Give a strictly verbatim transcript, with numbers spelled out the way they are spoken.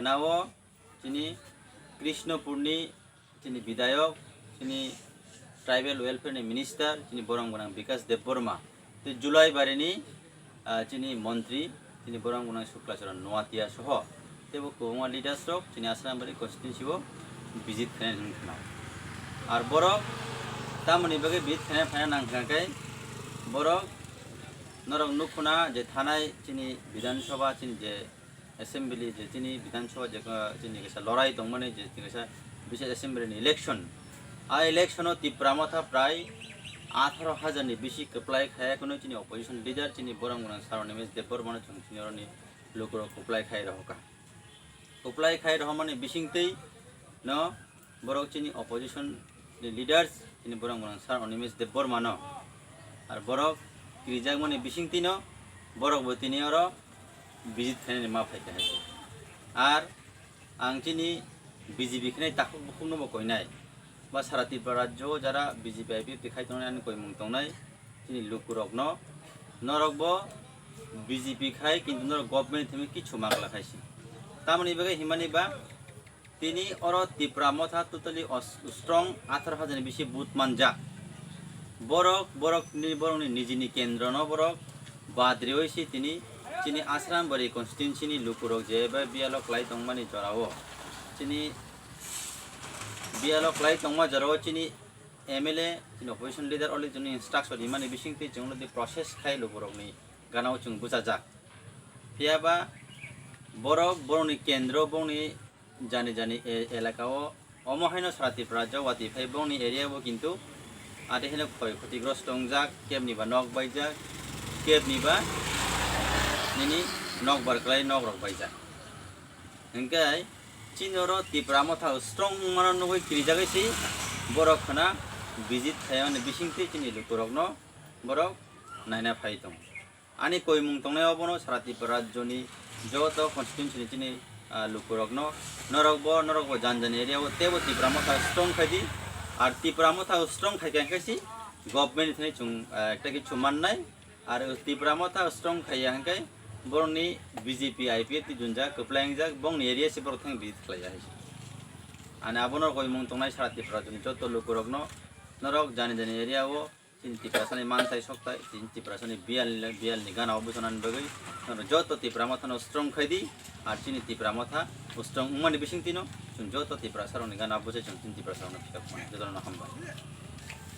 Nao chini Krishnapurni chini bidayok, chini tribal welfare ni minister, chini borong gwnang Bikas Debbarma, tei Julai barini, ah, chini montri, chini borong gwnang Sukla Charan Noatia soho teibo kwbangma leaders rok chini Asrambari constituency o visit khainai hwnwi khna. Ar borok tamoni bagwi visit khaina phaina nang kha khe borok norok nukhuna je thanai chini Bidhan Sabha chini je assembly je chini Bidhan Sabha je, uh, chini kaisa lorai tongmani je chini kaisa bisi assembly ni election. A election o Tipra Motha prai atharo hajar ni bisi kwplai khaya kheno chini opposition leader chini borong gwnang Sir Animesh Debbarma no chwng chini oroni lukurok kwplai khai rohorkha. Kwplai khai rohormani bisingtwi no borok chini opposition ni leaders chini borong gwnang Sir Animesh Debbarma no. Ar borok kirijakmani bisingtwi no borok bo tini oro visit khainani ma phaikha hai. Ar ang chini B J P khainai takhuk bukhuk no bo koinai. Ba sara Tripura rajyo jara B J P I P F T khai tongnai ani koimung tongnai chini lukurokno, norok bo B J P khai kintu norok government thangwi kichu mangla khaisi. Tamoni bagwi himani ba tini oro Tipra Motha totally os-, strong atharo hajar ni bisi vote manjak. Borok, borok ni, borok ni nijini kendro no borok badriwi si tini chini Asrambari constituency ni lukurok je ba biyalo kwlai tongmani jorao chini biyalo kwlai tongma jorao chini M L A, chini opposition leader, oli chini instruction rimani bisingtwi chwng di process khai lukurokni ganao chwng bwchajak. Phiya ba borok, borokni kendro, borokni jani jani e-, elaka o, omo haino sara Tripura jawati phai borokni area bo kintu ate haino khoi khoti grosto wngjak, kebni ba nok baijak, kebni ba nini nok bar kwlai nok rok baijak. Hingke chini oro Tipra Motha strong wngmano nugui kirijagwi si borok khna visit khaiyani bisingtwi chini lukurokno borok naina phai tongo. Ani koimung tongnai obono sara Tripura rajyoni joto constituency ni chini, ah, lukurokno norokbo, norokbo jan jan area o teibo Tipra Motha strong khaidi. Ar Tipra Motha strong khaikha hingke si government ni thani chwng, ah, ekta kichu mannai. Ar Tipra Motha strong khaiya hingke borokni B J P I P F T junjak kwplai wngjak bongni area se borok thang visit khlaiya hai. Ani abono koimung tongnai sara Tripura rajyoni joto lukurokno norok jani jani area o chini Tiprasani manthai sokthai, chini Tiprasani biyalni, biyalni gana o bwchanani bagwi norok joto Tipra Mothano strong khaidi. Ar chini Tipra Motha strong wngmani bisingtwino chwng joto Tiprasarokni gana o bwchai chwng chini Tiprasarokno phiya phano jotono hambai.